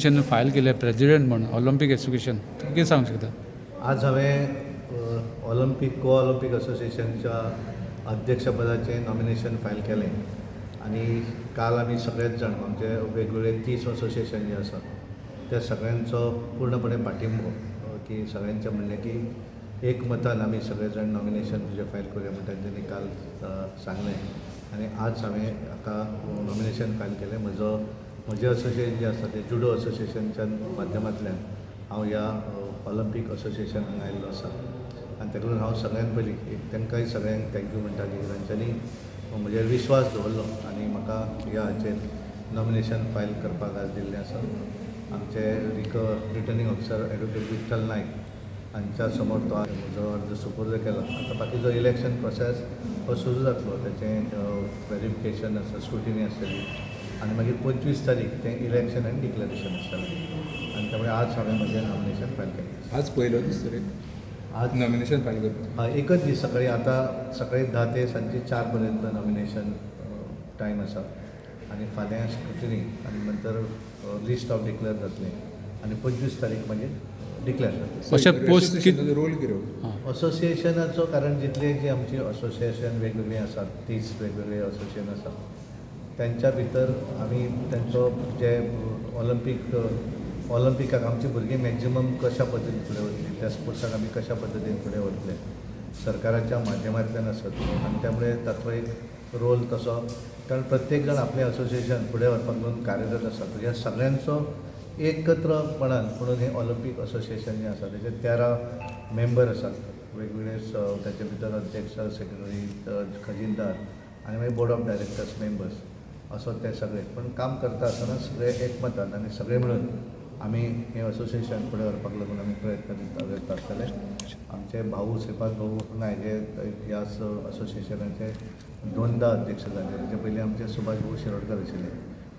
Nomination file केलें president म्हूण Olympic association, कितें सांगूंक शकता? आज हांवें ऑलिम्पीक गोवा ऑलिम्पीक असोसिएशनच्या अध्यक्षपदाचें नॉमिनेशन फायल केलें आनी काल आमी सगळेच जाण, आमचे वेगवेगळे 30 असोसिएशन जे आसा, त्या सगळ्यांचो पूर्णपणे पाठिंबो की सगळ्यांचें म्हणणें की एकमतान आमी सगळे जाण नॉमिनेशन तुजें फायल करुया म्हण तांच्यांनी काल सांगलें आनी आज हांवें हाका नॉमिनेशन फायल केलें. म्हजें असोसिएशन जें आसा तें जुडो असोसिएशनच्या माध्यमांतल्यान हांव ह्या ऑलिम्पीक असोसिएशन हांगा आयिल्लो आसा आनी ताका लागून हांव सगळ्यांत पयलीं एक तांकांय सगळ्यांक thank you म्हणटा की तांच्यांनी म्हजेर विश्वास दवरलो आनी म्हाका ह्या हाचेर नॉमिनेशन फायल करपाक आज दिल्लें आसा. आमचे returning officer advocate Vitthal Naik हांच्या समोर तो म्हजो अर्ज सुपूर्द केला. आतां बाकीचो इलेक्शन प्रोसेस हो सुरू जातलो. तेचें वेरिफिकेशन आसा, स्क्रुटिनी आसतली आनी मागीर 25 तारीख तें इलेक्शन आनी डिक्लरेशन आसतलें आनी त्यामुळे आज हांवें म्हजें नॉमिनेशन फायल केलें. आज पयलो दीस तर? आज नॉमिनेशन फायल करपाक? हय, एकच दीस. सकाळी, आतां सकाळी 10 ते सांजचे 4 पर्यंत नॉमिनेशन टायम आसा आनी फाल्यां स्क्रुटिनी आनी नंतर लिस्ट ऑफ डिक्लेअर जातलें आनी 25 तारीख मागीर डिक्लेअर जातलें. अशे post role कितें? असोसिएशनाचो, कारण जितले जी आमची असोसिएशन वेगवेगळीं आसात, 30 वेगवेगळे असोसिएशन आसात, त्यांच्या भितर आमी तांचो जे ऑलिम्पिकाक आमची भुरगीं मॅक्झिमम कशा पद्दतीन फुडें वतलीं, त्या स्पोर्ट्साक आमी कशा पद्दतीन फुडें वतले सरकाराच्या माध्यमांतल्यान आसत आनी त्यामुळे ताचो एक रोल तसो, कारण प्रत्येक जाण आपलें असोसिएशन फुडें व्हरपाक लागून कार्यरत आसा. ह्या सगळ्यांचो एकत्रपणान म्हणून हें ऑलिम्पीक असोसिएशन जें आसा, तेजे 13 मेंबर आसात वेगवेगळे. ताचे भितर अध्यक्ष, सेक्रेटरी, खजिनदार आनी मागीर बोर्ड ऑफ डायरेक्टर्स मेंबर्स असो. ते सगळे पण काम करता आसतना सगळे एकमतान आनी सगळे मिळून आमी हें असोसिएशन फुडें व्हरपाक लागून आमी प्रयत्न करता आसतले. आमचे भाऊ श्रीपाद भाऊ नायक हे ह्या असोसिएशनाचे दोनदा अध्यक्ष जाले. तेचे पयलीं आमचे सुभाष भाऊ शिरोडकर आशिल्ले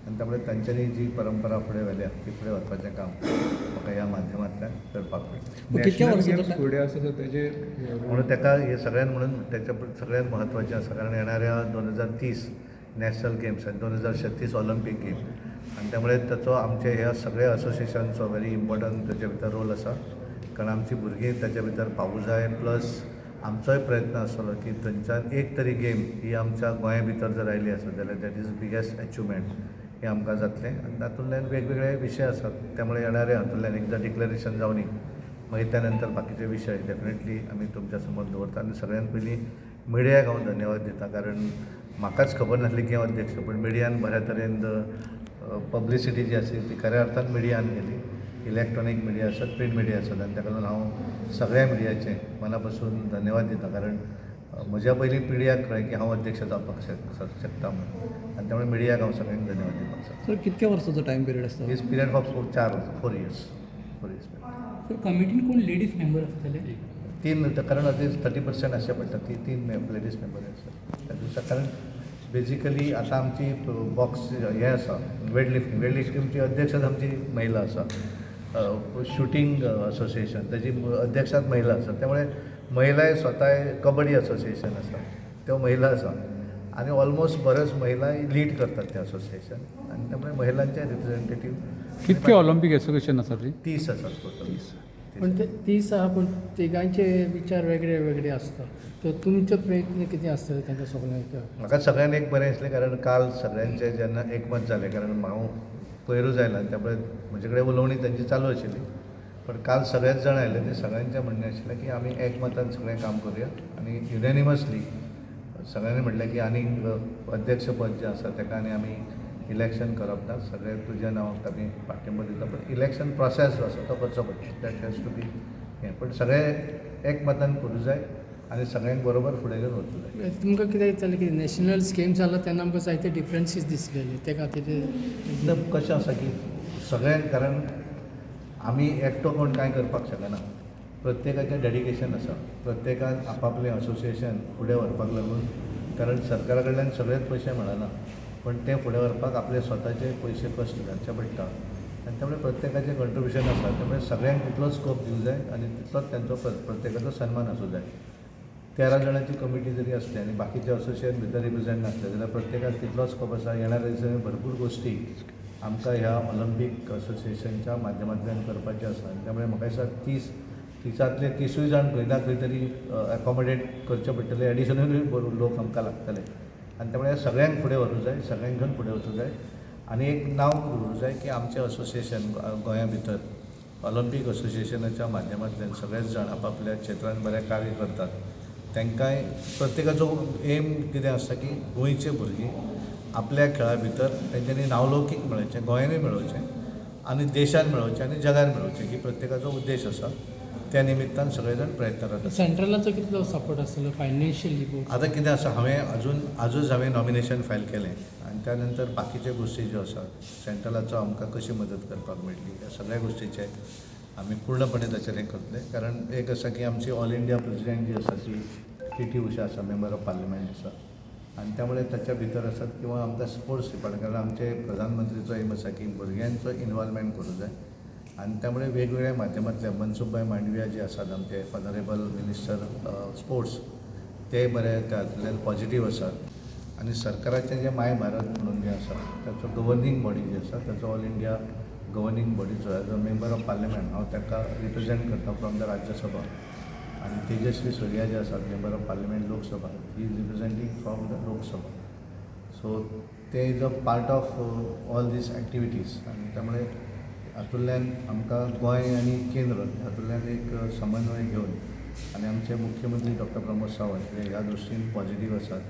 आनी त्यामुळे तांच्यांनी जी परंपरा फुडें व्हेल्या, ती फुडें व्हरपाचें काम म्हाका ह्या माध्यमांतल्यान करपाक मेळटा. कितक्या नॅशनल वर्सां गेम्स जाता? फुडें आसा, सो तेजे म्हणून ताका हे सगळ्यात, म्हणून त्याच्या सगळ्यात महत्त्वाचें आसा, कारण येणाऱ्या 2030 नॅशनल गेम्स आनी 2036 ऑलिम्पीक गेम आनी त्यामुळे ताचो आमचे ह्या सगळ्या असोसिएशनचो व्हेरी इम्पॉर्टंट ताचे भितर रोल आसा, कारण आमची भुरगीं ताच्या भितर पावूं जाय. प्लस आमचोय प्रयत्न आसतलो की थंयच्यान एक तरी गेम ही आमच्या गोंया भितर जर आयली आसत जाल्यार that is biggest achievement हें आमकां जातलें. आनी तातूंतल्यान वेगवेगळे विशय आसात. त्यामुळे येणाऱ्या हातूंतल्यान एकदां डिक्लरेशन जावनी, मागीर त्या नंतर बाकीचे विशय डेफिनेटली आमी तुमच्या समोर दवरता. आनी सगळ्यात पयलीं मिडियाक हांव धन्यवाद दिता, कारण म्हाकाच खबर नासली की हांव अध्यक्ष, पण मिडियान बऱ्या तरेन पब्लिसिटी जी आसली ती खऱ्या अर्थान मिडियान केली. इलेक्ट्रॉनीक मिडिया आसत, प्रिंट मिडिया आसत, आनी ताका लागून हांव सगळ्या मिडियाचे मना पासून धन्यवाद दिता, कारण म्हज्या पयलीं मिडियाक कळ्ळें की हांव अध्यक्ष जावपाक शकता म्हणून आनी त्यामुळे मिडियाक हांव सगळ्यांक धन्यवाद दिवपाक सोदता. सर, कितक्या वर्साचो टायम पिरियड आसता? His period of 4 वर्सां, 4 years, 4 years. Sir, कमिटीन कोण लेडीज मेंबर आसतले? तीन, कारण आतां 30% आसचे पडटा. ती तीन लेडीज मेंबर आसा त्या दिसा, कारण बेजिकली आतां आमची बॉक्स हें आसा, वेट लिफ्टींग, वेट लिफ्टिंगची अध्यक्षाच आमची महिला आसा. शुटींग असोसिएशन, ताजी अध्यक्षाच महिला आसा. त्यामुळे महिलाय स्वताय, कबड्डी असोसिएशन आसा, त्यो महिला आसा आनी ऑलमोस्ट बऱ्योच महिला लीड करतात तें असोसिएशन आनी त्यामुळे महिलांचे रिप्रेझेंटेटीव. कितके ऑलिम्पीक एसोसिएशन आसा ती? 30 आसात टोटल. पण ते 30 आहा, पूण तिगांचे विचार वेगळे वेगळे आसता, तर तुमचे प्रयत्न कितें आसतले तांकां सगळ्यांक? म्हाका सगळ्यांत एक बरें दिसलें, कारण काल सगळ्यांचें जेन्ना एकमत जालें, कारण हांव पयरूच आयला आनी त्यामुळे म्हजे कडेन उलोवणी तांची चालू आशिल्ली, पण काल सगळेच जाण आयले ते सगळ्यांचें म्हणणें आशिल्लें की आमी एकमतान सगळें काम करुया आनी युनॅनिमसली सगळ्यांनी म्हटलें की आनीक अध्यक्षपद जें आसा ताका आनी आमी इलेक्शन करप ना. सगळे तुज्या नांवाक आमी पाठिंबो दिता, पण इलेक्शन प्रोसेस जो आसा तो करचो पडटा, that has to be हें. पण सगळे एकमतान करूं जाय आनी सगळ्यांक बरोबर फुडें घेवन वचूं जाय. तुमकां कितें जालें की नॅशनल गेम्स जाला तेन्ना आमकां जायते डिफरन्सीस दिसलेले ते खातीर? एकदम कशें आसा की सगळ्यांक, कारण आमी एकटो कोण कांय करपाक शकना. प्रत्येकाचें डेडिकेशन आसा, प्रत्येकान आपापलें असोसिएशन फुडें व्हरपाक लागून, कारण सरकारा कडल्यान सगळेच पयशे मेळना, पण ते फुडें व्हरपाक आपले स्वताचे पयशे कश्ट घालचे पडटा आनी त्यामुळे प्रत्येकाचें कंट्रिब्युशन आसा. त्यामुळे सगळ्यांक तितलोच स्कोप दिवंक जाय आनी तितलोच तांचो प्रत्येकाचो सन्मान आसूं जाय. 13 जाणांची कमिटी जरी आसली आनी बाकीचे असोसिएशन भितर रिप्रेझेंट नासले जाल्यार प्रत्येकाक तितलोच स्कोप आसा. येणाऱ्या दिसांनी भरपूर गोश्टी आमकां ह्या ऑलंपीक असोसिएशनच्या माध्यमांतल्यान करपाचें आसा. आनी त्यामुळे म्हाका दिसता 30 30तांतले 30ूय जाण खंय ना खंय तरी एकोमोडेट करचे पडटले. एडिशनलूय बरो लोक आमकां लागतले आनी त्यामुळे सगळ्यांक फुडें व्हरूंक जाय, सगळ्यांक घेवन फुडें वचूंक जाय आनी एक नांव दवरूंक जाय की आमचें असोसिएशन गोंया भितर ऑलंपीक असोसिएशनाच्या माध्यमांतल्यान सगळेच जाण आपापल्या क्षेत्रान बरें कार्य करतात. तांकांय प्रत्येकाचो एम कितें आसता की गोंयचे भुरगीं आपल्या खेळा भितर तेंच्यांनी नांवलौकीक मेळोवचें, गोंयानूय मेळोवचें आनी देशान मेळोवचें आनी जगान मेळोवचें, ही प्रत्येकाचो उद्देश आसा. त्या निमित्तान सगळे जाण प्रयत्न करतात. सेंट्रलाचो कितलो सपोर्ट आसतलो फायनान्शियली बोर्ड? आतां कितें आसा, हांवें अजून आजूच हांवें नॉमिनेशन फायल केलें आनी त्या नंतर बाकीच्यो गोश्टी ज्यो आसात, सेंट्रलाचो आमकां कशी मदत करपाक मेळटली, ह्या सगळ्या गोश्टीचें आमी पूर्णपणे ताचेर हें करतले. कारण एक आसा की आमची ऑल इंडिया प्रेजिडेंट जी आसा ती पी टी उषा आसा, मेंबर ऑफ पार्लिमेंट आसा आनी त्यामुळे ताच्या भितर आसात किंवा आमकां स्पोर्ट्स डिपार्टमेंट, कारण आमचे प्रधानमंत्रीचो एम आसा की भुरग्यांचो इनवॉल्वमेंट करूं जाय आनी त्यामुळे वेगवेगळ्या माध्यमांतल्यान मनसुखभाई मांडविया जे आसात, आमचे ऑनरेबल मिनिस्टर स्पोर्ट्स, ते बरे तातूंतल्यान पॉझिटीव आसात. आनी सरकाराचें जें माय भारत म्हणून जें आसा ताचो गवर्नींग बॉडी जी आसा, ताचो ऑल इंडिया गवर्नींग बॉडीचो as a member of parliament हांव ताका रिप्रेजेंट करता फ्रॉम the Rajya Sabha. आनी तेजस्वी सुर्या जे आसात, member of parliament Lok Sabha, he is representing from the Lok Sabha. So ते is a part of all these activities. आनी त्यामुळे हातूंतल्यान आमकां गोंय आनी केंद्र हातूंतल्यान एक समन्वय घेवन आनी आमचे मुख्यमंत्री डॉक्टर प्रमोद सावंत हे ह्या दृश्टीन पॉझिटीव आसात,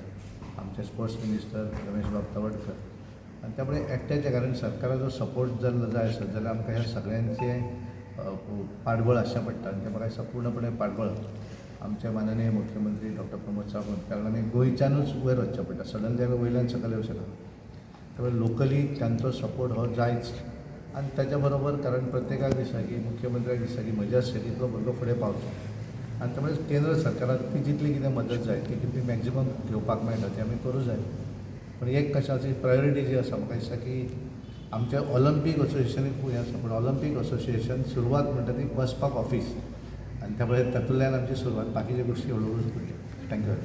आमचे स्पोर्ट्स मिनिस्टर रमेश बाब तवडकर. आनी त्यामुळे एकट्याचें, कारण सरकाराचो सपोर्ट जर जाय आसत जाल्यार आमकां ह्या सगळ्यांचें पाठबळ आसचें पडटा. आनी तें म्हाका दिसता पूर्णपणे पाठबळ आमचे माननीय मुख्यमंत्री डॉक्टर प्रमोद सावंत, कारण आमी गोंयच्यानूच वयर वचचें पडटा. सडनली आमी वयल्यान सकयल येवं शकना. त्यामुळे लोकली तांचो सपोर्ट हो जायच. आनी ताच्या बरोबर, कारण प्रत्येकाक दिसता की, मुख्यमंत्र्याक दिसता की म्हज्या स्टेटींतलो भुरगो फुडें पावचो. आनी त्यामुळे केंद्र सरकारान ती जितली कितें मदत जाय ती कितली मॅक्झिमम घेवपाक मेळटा ती आमी करूं जाय. पूण एक कशाची प्रायोरिटी जी आसा, म्हाका दिसता की आमचें ऑलंपीक असोसिएशन खूब हें आसा, पूण ऑलंपीक असोसिएशन सुरवात म्हणटा ती बसपाक ऑफीस आनी त्यामुळे तातूंतल्यान आमची सुरवात, बाकीच्यो गोश्टी हळू हळू फुडल्यो. Thank you.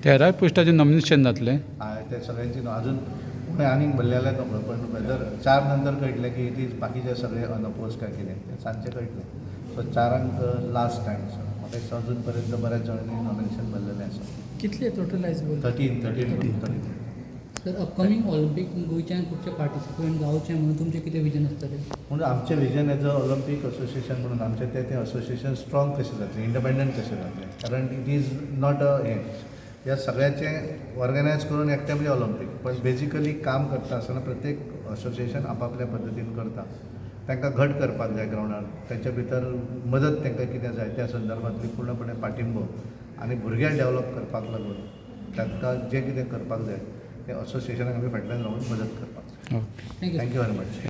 13 पोस्टाचें नॉमिनेशन जातलें? हय, ते सगळ्यांची अजून कोणें आनीक भरलें जाल्यार नकळो, पण वेदर 4 नंतर कळटलें की it is बाकीचे सगळे अनअपोज काय कितें तें सांजचें कळटलें. सो 4ांक लास्ट टायम आसा. म्हाका दिसता अजून पर्यंत बऱ्याच जाणांनी नॉमिनेशन भरलेलें आसा. कितले टोटल आयज बोल? 13, 13, 13. सर, अपकमींग ऑलिम्पीक गोंयच्यान खुबशे पार्टिसिपंट जावचे म्हणून तुमचें कितें विजन आसतलें? म्हणून आमचें vision as a Olympic association म्हणून आमचें तें तें असोसिएशन स्ट्रॉंग कशें जातलें, इंडिपेंडंट कशें जातलें, कारण it is not a हें, ह्या सगळ्याचें ऑर्गनायज करून एकटें म्हणजे ऑलंपीक, पण बेजिकली काम करता आसतना प्रत्येक असोसिएशन आपापल्या पद्दतीन करता. तांकां घट करपाक जाय ग्रावंडार, तांच्या भितर मदत तांकां कितें जाय त्या संदर्भांतली पूर्णपणे पाठिंबो आनी भुरगे डेवलप करपाक लागून तांकां जें कितें करपाक जाय तें असोसिएशनाक आमी फाटल्यान रावन मदत करपाक जाय. Okay. Thank you. Thank you very much.